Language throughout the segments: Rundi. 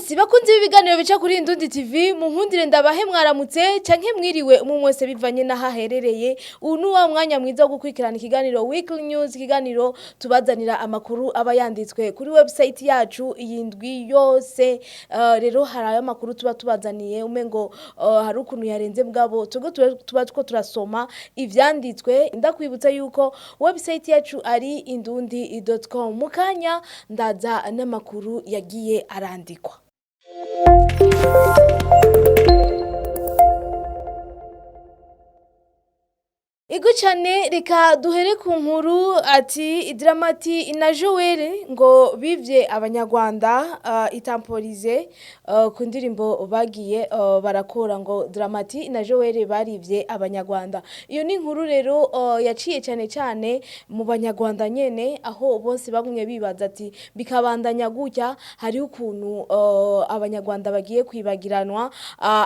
Yes, bakunzi b'ibiganiro bica kuri Indundi TV, munkundire ndabahe mwaramutse canke mwiriwe umwe wese bivanye n'aho aherereye. Uyu ni wa mwanya mwiza wo gukurikirana ikiganiro Weekly News, ikiganiro tubazanira amakuru aba yanditswe kuri website yacu iyi ndwi yose. Rero hari ayo makuru tuba tubazaniye umengo hari ukuntu yarenze, mugabo twebwe tuba tuko turasoma ivyanditswe. Ndakwibutsa yuko website yacu ari indundi.com. Mukanya ndaza n'amakuru yagiye arandikwa. Ego cane, reka duhere ku nkuru ati Drama-T na Joel ngo bivye abanyarwanda itamporize ku ndirimbo bagiye barakora, ngo Drama-T na Joel barivye abanyarwanda. Iyo ni inkuru rero yaciye cane cane mu banyarwanda nyene, aho bose bagumye bibaza ati bikabandanya gutya hariho ukuntu abanyarwanda bagiye kwibagiranwa,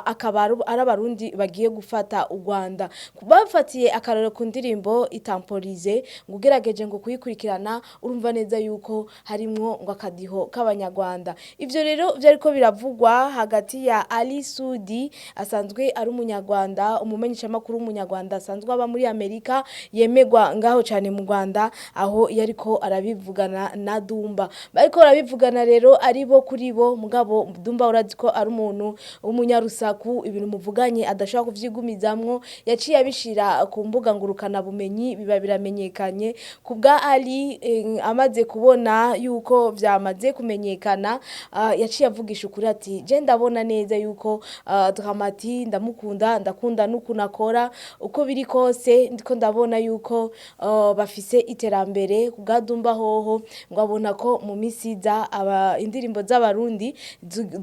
akaba ari abarundi bagiye gufata u Rwanda. Bafatiye akarorero ku ndirimbo itamporize, ngo ugerageje ngo kuyikurikirana urumva neza yuko harimwo ngo akadiho k'abanyarwanda. Ivyo rero vyariko biravugwa hagati ya Ali Sudi asanzwe ari umunyarwanda, umumenyeshamakuru w'umunyarwanda asanzwe aba muri Amerika, yemegwa ngaho cane mu Rwanda, aho yariko arabivugana na Dumba. Bariko barabivugana rero ari bo kuri bo, mugabo Dumba urazi ko ari umuntu w'umunyarusaku, ibintu muvuganye adashobora kuvyigumizamwo, yaciye abishira ku mbuga ngurukana bumenyi biba biramenyekanye. Ku bwa Ali, amaze kubona yuko vyamaze kumenyekana, yaciye avugisha ukuri ati je ndabona neza yuko Drama-T ndamukunda, ndakunda n'ukuntu akora, uko biri kose ndiko ndabona yuko bafise iterambere. Ku bwa Dumba hoho ngo abona ko mu misi iza indirimbo z'abarundi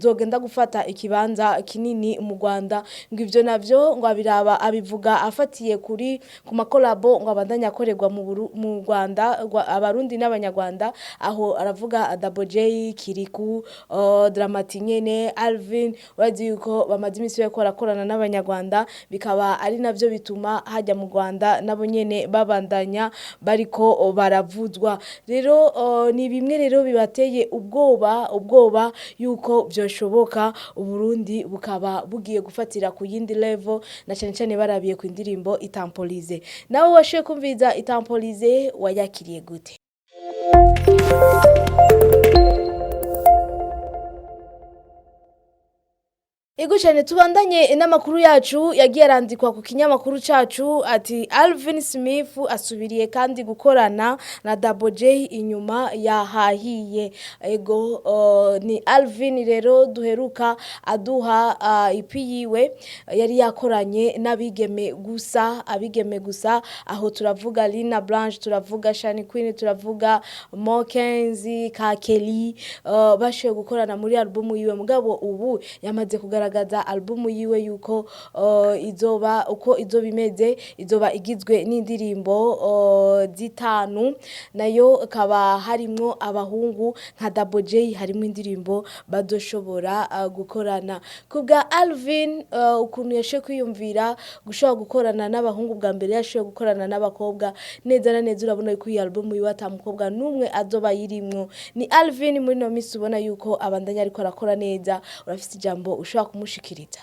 zogenda gufata ikibanza kinini mu Rwanda. Ngo ivyo navyo ngo abiraba abivuga afatiye kuri ku makolabo ngo abandanye akorerwa mu Rwanda, abarundi n'abanyarwanda, aho aravuga Double J, Kiriku, Drama-T nyene, Alvin. Urazi yuko bamaze imisi bariko barakorana n'abanyarwanda, bikaba ari navyo bituma hajya mu Rwanda nabo nyene babandanya bariko baravuzwa. Rero ni bimwe rero bibateye ubwoba yuko vyoshoboka Uburundi bukaba bugiye gufatira ku yindi level, na cane cane barabiye ku ndirimbo Itampolize. Nawe washoboye kumviriza Itampolize, wayakiriye gute? Ego cyane, tubandanye n'amakuru yacu yagiye arandikwa ku kinyamakuru cacu ati Alvin Smith asubiriye kandi gukorana na Double J inyuma yahahiye. Ego, ni Alvin rero duheruka aduha EP yiwe yari yakoranye n'abigeme gusa, abigeme gusa, aho turavuga Lina Blanche, turavuga Shani Queen, turavuga Mokenzi Kakeli, bashoboye gukorana muri album yiwe. Mugabo ubu yamaze kugaragaza album yiwe yuko izoba uko izoba imeze, izoba igizwe n'indirimbo zitanu, nayo ikaba harimwo abahungu nka Double J, harimo indirimbo badoshobora gukorana. Kubwa Alvin, ukuntu yashoboye kwiyumvira gushobora gukorana n'abahungu bwa mbere yashoboye gukorana n'abakobwa, neza na neza urabona ko iyi album yiwe ata mukobwa n'umwe azoba yirimwo. Ni Alvin muri no misi ubona yuko abandanya ariko arakora neza. Urafise ijambo ushobora kumushikiriza?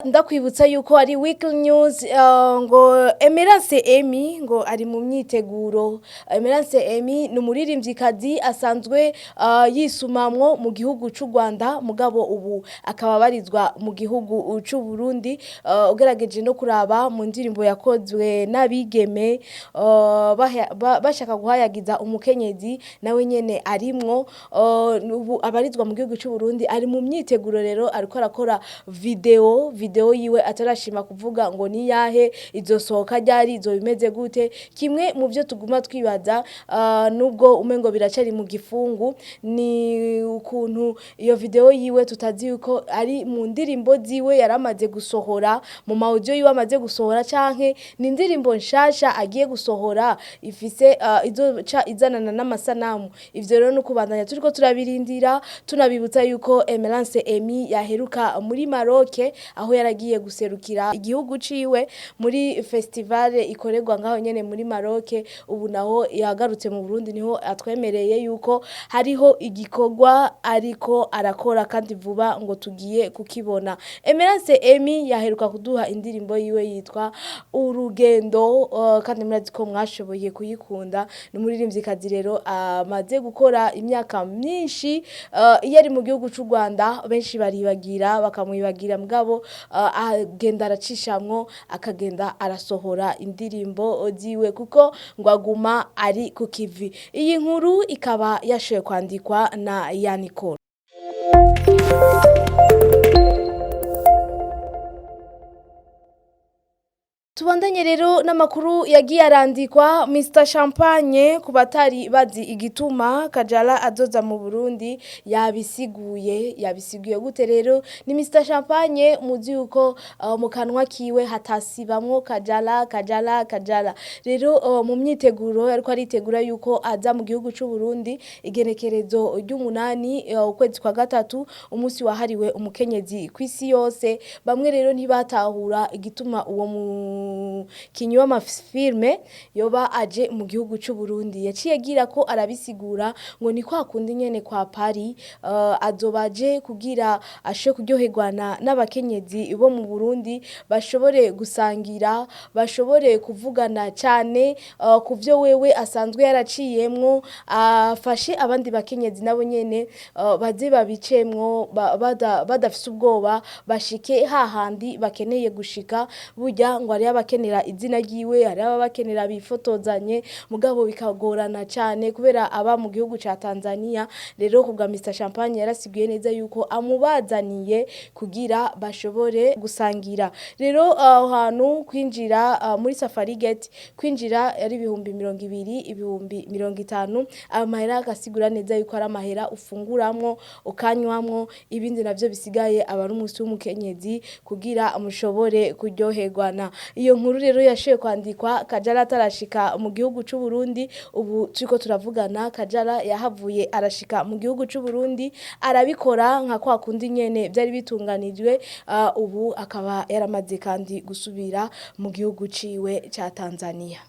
Ndakwibutsa yuko ari Weekly News. Ngo Emerance Emi ngo ari mu myiteguro. Emerance Emi ni umuririmvyikazi asanzwe yisumamwo mu gihugu c'u Rwanda, mugabo ubu akaba abarizwa mu gihugu c'u Burundi. Ugerageje no kuraba mu ndirimbo yakozwe n'abigeme bashaka guhayagiza umukenyezi, nawe nyene arimwo. Ubu abarizwa mu gihugu c'u Burundi, ari mu myiteguro rero, ariko arakora video yiwe atarashima kuvuga ngo ni yahe, izosohoka ryari, izo bimeze gute. Kimwe mu byo tuguma twibaza, nubwo umengo biracari mu gifungu, ni ukuntu iyo video yiwe tutazi yuko ari mu ndirimbo ziwe yaramaze gusohora, mu ma audio yiwe amaze gusohora, canke ni indirimbo nshasha agiye gusohora ifise izoca izanana n'amasanamu. Ivyo rero no kubandanya turiko turabirindira. Tunabibutsa yuko Emerance Emi yaheruka muri Maroc, aho yaragiye yaragiye guserukira igihugu ciwe muri festival ikorerwa ngaho nyene muri Maroc. Ubu naho yagarutse mu Burundi, niho atwemereye yuko hariho igikorwa ariko arakora kandi vuba ngo tugiye kukibona. Emerance Emi yaheruka kuduha indirimbo yiwe yitwa Urugendo, kandi murazi ko mwashoboye kuyikunda. Ni umuririmvyikazi rero amaze gukora imyaka myinshi, iyo ari mu gihugu c'u Rwanda benshi baribagira bakamwibagira, mugabo agenda aracishamwo akagenda arasohora indirimbo ziwe kuko ngo aguma ari ku kivi. Iyi nkuru ikaba yashoboye kwandikwa na Yanikoro. Tubandanye rero n'amakuru yagiye arandikwa. Mr Champagne, ku batari bazi igituma Kajala azoza mu Burundi, yabisiguye. Yabisiguye gute rero? Ni Mr Champagne, muzi yuko mu kanwa kiwe hatasibamwo Kajala, Kajala, Kajala. Rero mu myiteguro ariko aritegura yuko aza mu gihugu c'u Burundi igenekerezo ry'umunani ukwezi kwa gatatu, umunsi wahariwe umukenyezi kw'isi yose. Bamwe rero ntibatahura igituma uwo mukinyi w'amafilme yoba aje mu gihugu c'u Burundi. Yaciye agira ko arabisigura ngo ni kwa kundi nyene kwa Paris, azoba aje kugira ashobore kuryoherwana n'abakenyezi bo mu Burundi, bashobore gusangira, bashobore kuvugana cane ku vyo wewe asanzwe yaraciyemwo, afashe abandi bakenyezi nabo nyene baze babicemwo badafise ubwoba, bashike hahandi bakeneye gushika. Burya ngo hariho abakenera izina ryiwe, hariho abakenera bifotozanye, mugabo bikagorana cane kubera aba mu gihugu ca Tanzania. Rero kubwa Mr Champagne yarasiguye neza yuko amubazaniye kugira bashobore gusangira. Rero aho hantu kwinjira, muri Safari Gate kwinjira ari 20,000, 50,000. Amahera agasigura neza yuko ari amahera ufunguramwo, ukanywamwo, ibindi navyo bisigaye aba ari umunsi w'umukenyezi kugira mushobore kuryoherwana. Iyo nkuru rero yashoboye kwandikwa Kajala atarashika mu gihugu c'u Burundi. Ubu turiko turavugana Kajala yahavuye arashika mu gihugu c'u Burundi, arabikora nka kwa kundi nyene vyari bitunganijwe, ubu akaba yaramaze kandi gusubira mu gihugu ciwe ca Tanzania.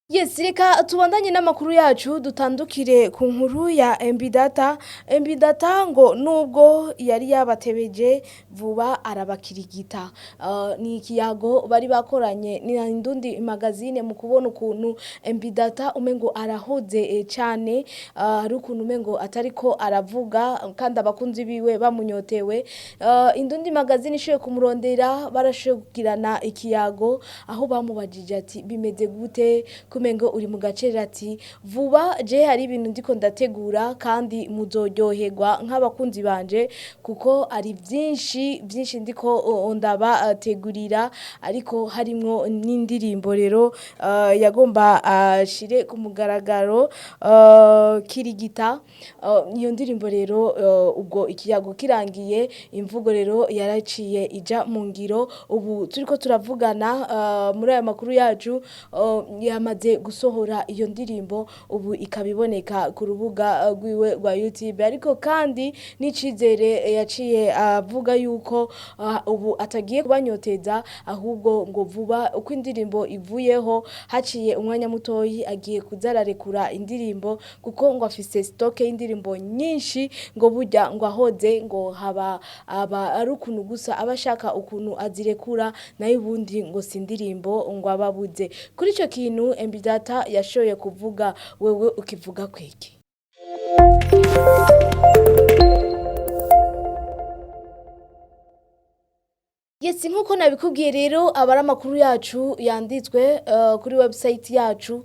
Yes, reka tubandanye n'amakuru yacu, dutandukire ku nkuru ya MB Data. MB Data ngo nubwo yari yabatebeje, vuba arabakirigita. Ni ikiyago bari bakoranye ni Indundi magazine mu kubona ukuntu MB Data umengo arahoze cane, hari ukuntu umengo atariko aravuga kandi abakunzi biwe bamunyotewe. Indundi magazine ishoboye kumurondera, barashoboye kugirana ikiyago aho bamubajije ati bimeze gute kumengo uri mu gacerere? Ati vuba je hari ibintu ndiko ndategura kandi muzoryoherwa nk'abakunzi banje, kuko ari byinshi byinshi ndiko ndabategurira, ariko harimwo n'indirimbo rero yagomba ashire ku mugaragaro, Kirigita. Iyo ndirimbo rero, ubwo ikiyago kirangiye, imvugo rero yaraciye ija mu ngiro. Ubu turiko turavugana, muri aya makuru yacu, yamaze gusohora iyo ndirimbo, ubu ikaba iboneka ku rubuga rwiwe rwa YouTube. Ariko kandi n'icizere yaciye avuga yuko ubu atagiye kubanyoteza, ahubwo ngo vuba uko indirimbo ivuyeho haciye umwanya mutoyi agiye kuza ararekura indirimbo, kuko ngo afise stoke y'indirimbo nyinshi. Ngo burya ngo ahoze ngo haba aba ari ukuntu gusa aba ashaka ukuntu azirekura, nayo ubundi ngo si indirimbo ngo ababuze. Kuri ico kintu MB Data yashoboye kuvuga, wewe ukivuga kwiki? Yes, nkuko nabikubwiye rero, aba ari amakuru yacu yanditswe kuri website yacu.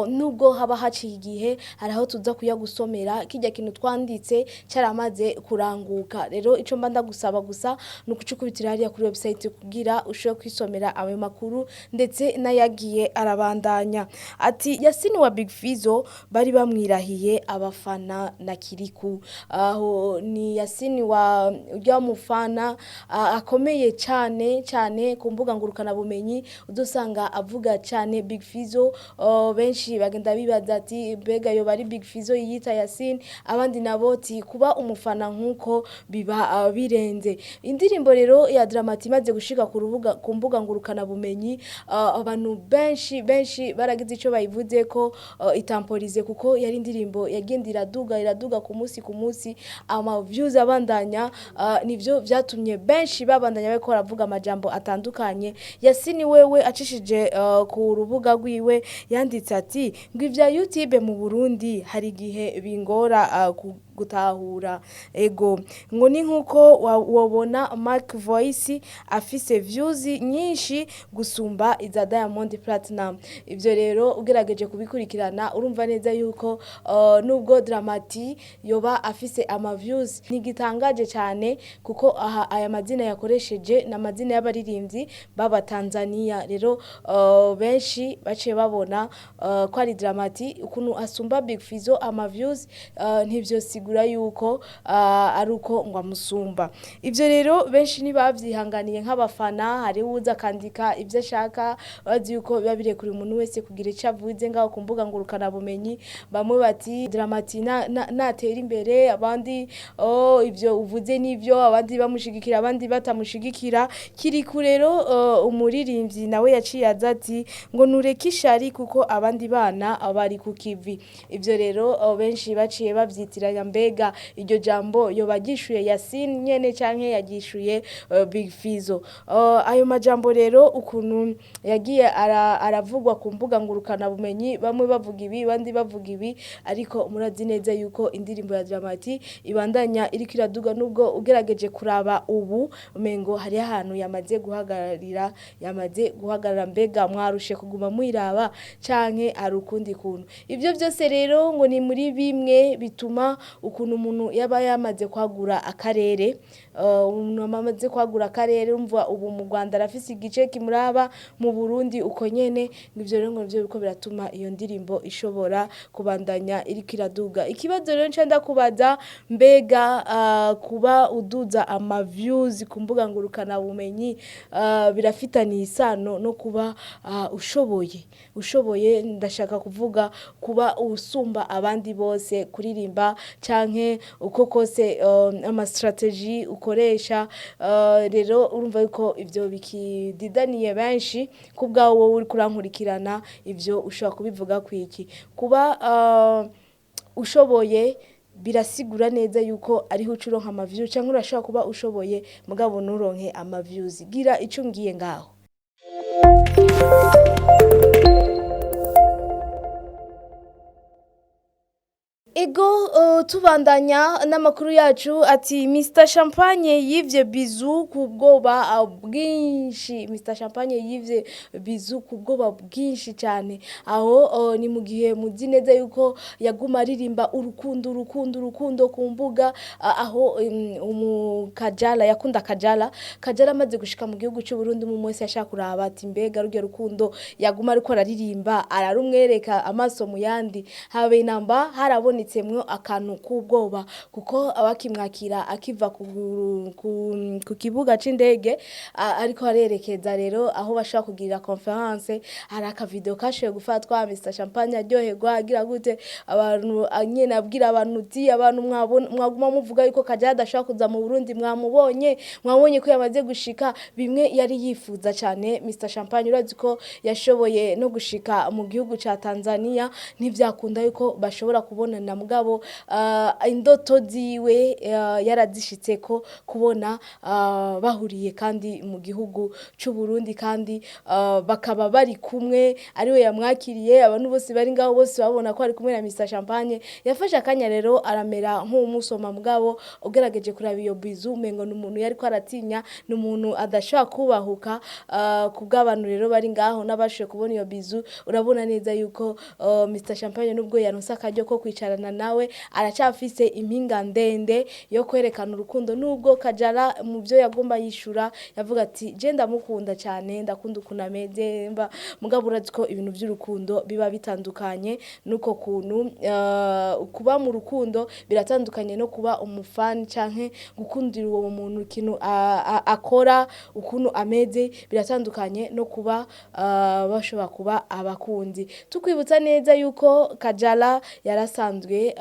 Nubwo haba haciye igihe, hari aho tuza kuyagusomera kijya kintu twanditse caramaze kuranguka. Rero ico mba ndagusaba gusa ni ukucukubitira hariya kuri website kugira ushobore kwisomera ayo makuru ndetse n'ayagiye arabandanya. Ati Yasini wa Big Fizzo bari bamwirahiye abafana na Kiriku. Aho ni Yasini wa ujya mufana akomeye cyane. cyane cyane ku mbuga ngurukana bumenyi, udusanga avuga cyane Big Fizzo. Benshi bagenda bibaza ati mbega yo bari Big Fizzo yiyita Yasin, abandi nabo ati kuba umufana nkuko biba birenze. Indirimbo rero ya Dramati imaze gushika ku rubuga ku mbuga ngurukana bumenyi, abantu benshi benshi baragize ico bayivuze ko itamporize, kuko yari indirimbo yagenda iraduga iraduga ku munsi ku munsi, ama views abandanya. Nivyo vyatumye benshi babandanya bariko baravuga amajambo atandukanye. Yasini wewe acishije ku rubuga rwiwe yanditse ati ngo ivya YouTube mu Burundi hari igihe bingora gutahura, ego ngo ni nkuko wobona Mark Voice afise views nyinshi gusumba iza Diamond Platinum. Ivyo rero ugerageje kubikurikirana urumva neza yuko nubwo Dramati yoba afise ama views, ntigitangaje cyane kuko aha aya mazina yakoresheje na mazina y'abaririmbyi baba Tanzania. Rero benshi baciye babona ko ari Dramati ukuntu asumba Big Fizzo ama views, ntivyosigura yuko ari uko ngo amusumba. Ivyo rero benshi ntibavyihanganiye nk'abafana, hari uza akandika ivyo ashaka, bazi yuko biba birekuriye umuntu wese kugira ico avuze ngaho ku mbuga ngurukana bumenyi. Bamwe bati Dramati natera imbere, abandi oh ivyo uvuze nivyo, abandi bamushigikira abandi batamushigikira. Kiriku rero umuririmbyi nawe yaciye aza ati ngo nureke ishari kuko abandi bana bari ku kivi. Ivyo rero benshi baciye bavyitiranya, mbega iryo jambo yoba agishuye Yasin nyene canke yagishuye Big Fizzo? Ayo majambo rero ukuntu yagiye aravugwa ku mbuga ngurukana bumenyi, bamwe bavuga ibi abandi bavuga ibi, ariko murazi neza yuko indirimbo ya Dramati ibandanya iriko iraduga, nubwo ugerageje kuraba ubu umengo hari ahantu yamaze guhagararira, yamaze guhagarara. Mbega mwarushe kuguma mwiraba canke ari ukundi kuntu? Ivyo byose rero ngo ni muri bimwe bituma ukuntu umuntu yaba yamaze kwagura akarere, umuntu amaze kwagura akarere, umva ubu mu Rwanda arafise igice kimuraba, mu Burundi uko nyene. Ivyo rero ngo nivyo biriko biratuma iyo ndirimbo ishobora kubandanya iriko iraduga. Ikibazo rero nca ndakubaza, mbega kuba uduza ama views ku mbuga ngurukana bumenyi birafitaniye isano no kuba ushoboye? Ushoboye ndashaka kuvuga kuba usumba abandi bose kuririmba canke uko kose ama strategy ukoresha. Rero urumva yuko ivyo bikididaniye benshi. Kubwawe wowe uri kurankurikirana, ivyo ushobora kubivuga kwiki? Kuba ushoboye birasigura neza yuko ariho uca uronka ama views, canke urashobora kuba ushoboye mugabo nturonke ama views? Gira ico umbwiye ngaho. Ego, tubandanya n'amakuru yacu ati Mr Champagne yivye bizu ku bwoba bwinshi. Mr Champagne yivye bizu ku bwoba bwinshi cyane. Aho ni mu gihe muzi neza yuko yaguma aririmba urukundo urukundo urukundo ku mbuga, aho umukajala yakunda Kajala. Kajala amaze gushika mu gihugu cy'u Burundi, mu wese yashaka kuraba ati mbega rugero rukundo yaguma ariko araririmba ararumwereka amaso mu yandi, habe namba harabonetse mwo akantu k'ubwoba, kuko abakimwakira akiva ku kibuga c'indege ariko arerekeza rero aho bashobora kugirira conference, hari akavideo kashoboye gufatwa Mr Champagne aryoherwa agira gute abantu, nyene abwira abantu uti abantu mwaguma muvuga yuko Kajala adashobora kuza mu Burundi, mwamubonye, mwabonye ko yamaze gushika. Bimwe yari yifuza cyane Mr Champagne, urazi ko yashoboye no gushika mu gihugu ca Tanzania, ntivyakunda yuko bashobora kubonana, mugabo indoto ziwe yarazishitseko kubona bahuriye kandi mu gihugu c'u Burundi, kandi bakaba bari kumwe, ariwe yamwakiriye, abantu bose bari ngaho bose babona ko ari kumwe na Mr Champagne. Yafashe akanya rero aramera nk'umusoma, mugabo ugerageje kuraba iyo bizu umengo ni umuntu yariko aratinya, ni umuntu adashobora kubahuka. Kubw'abantu rero bari ngaho n'abashoboye kubona iyo bizu, urabona neza yuko Mr Champagne nubwo yaronse akaryo ko kwicarana Kajara nawe aracafise impinga ndende yo kwerekana urukundo, nubwo Kajara mu byo yagomba yishura yavuga ati je ndamukunda cyane, ndakunda ukuntu ameze, mba mugabo urazi ko ibintu by'urukundo biba bitandukanye nuko kuntu kuba mu rukundo biratandukanye no kuba umufani canke gukundira uwo muntu ikintu akora, ukuntu ameze, biratandukanye no kuba bashobora kuba abakunzi. Tukwibutsa neza yuko Kajala yarasanzwe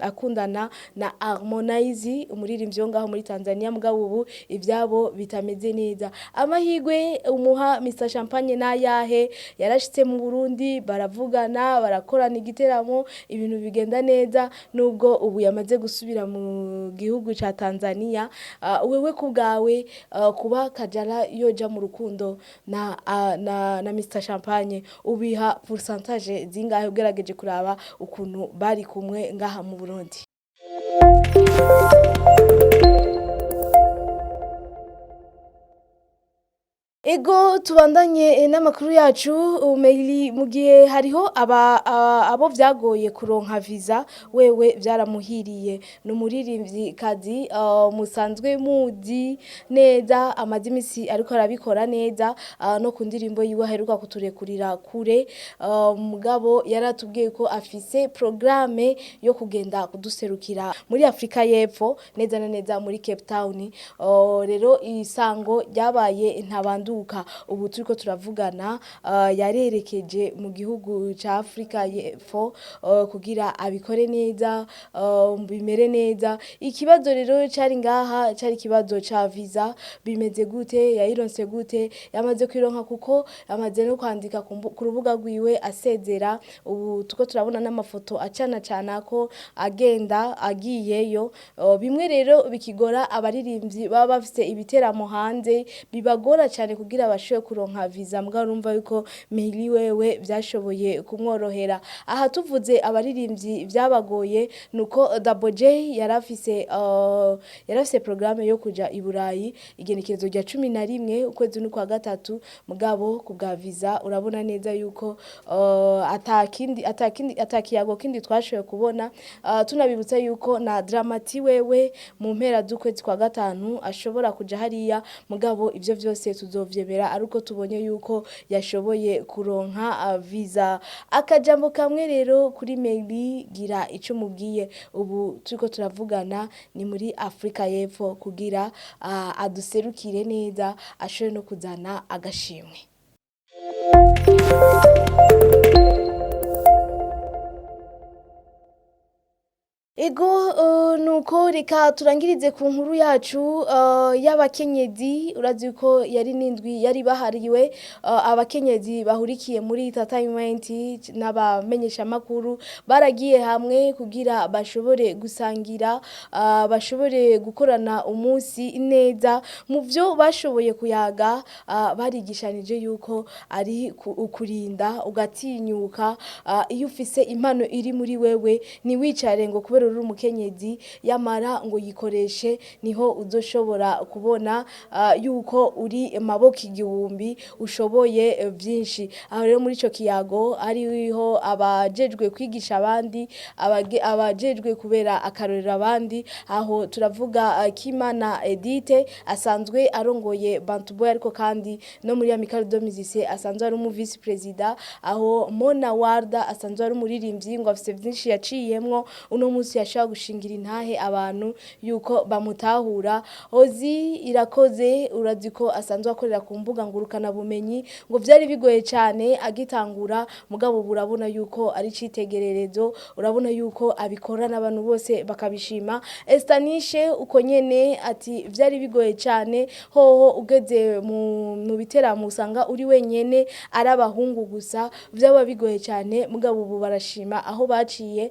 akundana na Harmonize, umuririmbyi wo ngaho muri Tanzania, mugabo ubu ivyabo bitameze neza. Amahigwe umuha Mr Champagne n'ayahe? Yarashitse mu Burundi, baravugana, barakorana igiteramo, ibintu bigenda neza, nubwo ubu yamaze gusubira mu gihugu ca Tanzania. Wewe ku bwawe, kuba Kajala yoja mu rukundo na Mr Champagne, ubiha pourcentage zingahe ugerageje kuraba ukuntu bari kumwe ngaha mu Burundi? Ego, tubandanye n'amakuru yacu. Meili, mu gihe hariho abo vyagoye kuronka visa, wewe vyaramuhiriye. Ni umuririmvyikazi musanzwe muzi neza, amaze imisi ariko arabikora neza, no ku ndirimbo yiwe aheruka kuturekurira kure. Mugabo yaratubwiye ko afise programme yo kugenda kuduserukira muri Afrika y'Epfo, neza na neza muri Cape Town. Rero isango ryabaye ntabanduka. Ubu turiko turavugana, yarerekeje mu gihugu ca Afrika y'Epfo kugira abikore neza, bimere neza. Ikibazo rero cari ngaha cari ikibazo ca visa. Bimeze gute? Yayironse gute? Yamaze kwironka, kuko yamaze no kwandika ku rubuga rwiwe asezera. Ubu tuko turabona n'amafoto acana cana ko agenda agiyeyo. Bimwe rero bikigora abaririmbyi baba bafise ibiteramo hanze, bibagora cyane kugira bashobore kuronka visa, mbwa urumva yuko Meili wewe vyashoboye kumworohera. Aha tuvuze abaririmbyi vyabagoye, nuko Double J yarafise programme yo kuja i Burayi igenekerezo rya 11 ukwezi n'ukwa gatatu, mugabo ku bwa visa urabona neza yuko atakindi atakiyago kindi twashoboye kubona. Tunabibutsa yuko na Dramati wewe mu mpera z'ukwezi kwa gatanu ashobora kuja hariya, mugabo ivyo vyose tuzovyemera ariko tubonye yuko yashoboye kuronka visa. Akajambo kamwe rero kuri Meili, gira ico mubwiye. Ubu turiko turavugana ni muri Afrika y'Epfo kugira aduserukire neza, ashobore no kuzana agashimwe. Ego, nuko reka turangirize ku nkuru yacu y'abakenyezi. Urazi ko yari n'indwi yari bahariwe abakenyezi bahurikiye muri entertainment n'abamenyeshamakuru, baragiye hamwe kugira bashobore gusangira, bashobore gukorana umunsi neza. Mu byo bashoboye kuyaga, barigishanije yuko ari ukurinda ugatinyuka. Iyo ufise impano iri muri wewe, ntiwicare ngo kubera uri umukenyezi, yamara ngo yikoreshe, niho uzoshobora kubona yuko uri maboko igihumbi, ushoboye vyinshi. Aho rero muri ico kiyago hariho abajejwe kwigisha abandi, abajejwe kubera akarorero abandi. Aho turavuga Kimana Edite asanzwe arongoye Bantu Boy, ariko kandi no muri Amicale de Musiciens asanzwe ari umu vice president. Aho Mona Warda asanzwe ari umuririmbyi, ngo afise vyinshi yaciyemwo, uno munsi yashaka gushingira intahe abantu yuko bamutahura. Ozi Irakoze, urazi ko asanzwe akorera ku mbuga ngurukana bumenyi, ngo vyari bigoye cyane agitangura, mugabo urabona yuko ari citegererezo, urabona yuko abikora n'abantu bose bakabishima. Estanishe uko nyene ati vyari bigoye cyane, hoho ugeze mu biteramo usanga uri wenyene, ari abahungu gusa, vyaba bigoye cyane, mugabo ubu barashima aho baciye.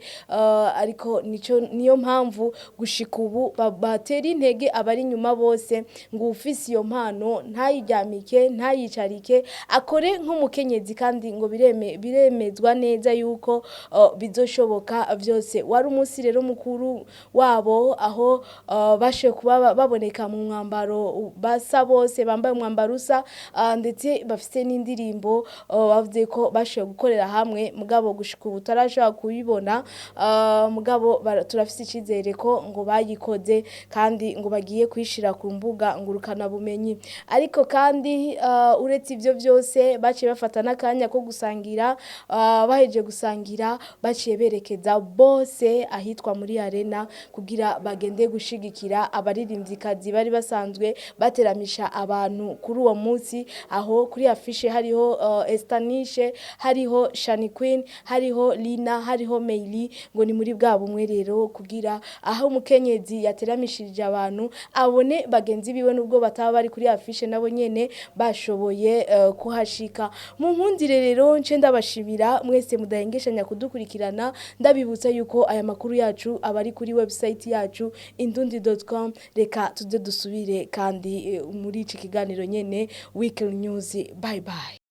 Ariko nico niyo mpamvu Gushika ubu batera intege abari inyuma bose ngo ufise iyo mpano ntayiryamike, ntayicarike, akore nk'umukenyezi, kandi ngo biremezwa neza yuko bizoshoboka vyose. Wari umunsi rero mukuru wabo, aho bashoboye kuba baboneka mu mwambaro basa bose, bambaye umwambaro usa, ndetse bafise n'indirimbo bavuze ko bashoboye gukorera hamwe. Mugabo gushika ubu tarashobora kuyibona, mugabo turafise icizere ko ngo bayikoze kandi ngo bagiye kuyishira ku mbuga ngurukana bumenyi. Ariko kandi uretse ivyo vyose, baciye bafata n'akanya ko gusangira. Bahejeje gusangira, baciye berekeza bose ahitwa muri Arena kugira bagende gushigikira abaririmvyikazi bari basanzwe bateramisha abantu kuri uwo munsi. Aho kuri affiche hariho Estanishe, hariho Shani Queen, hariho Lina, hariho Meili. Ngo ni muri bwa bumwe rero, kugira aho umukenyezi yateramishirije abantu abone bagenzi biwe, nubwo bataba bari kuri affiche, nabo nyene bashoboye kuhashika. Mu nkundire rero nce ndabashimira mwese mudahengeshanya kudukurikirana. Ndabibutsa yuko aya makuru yacu aba ari kuri website yacu indundi.com. Reka tuze dusubire kandi muri iki kiganiro nyene, Weekly News. Bye bye.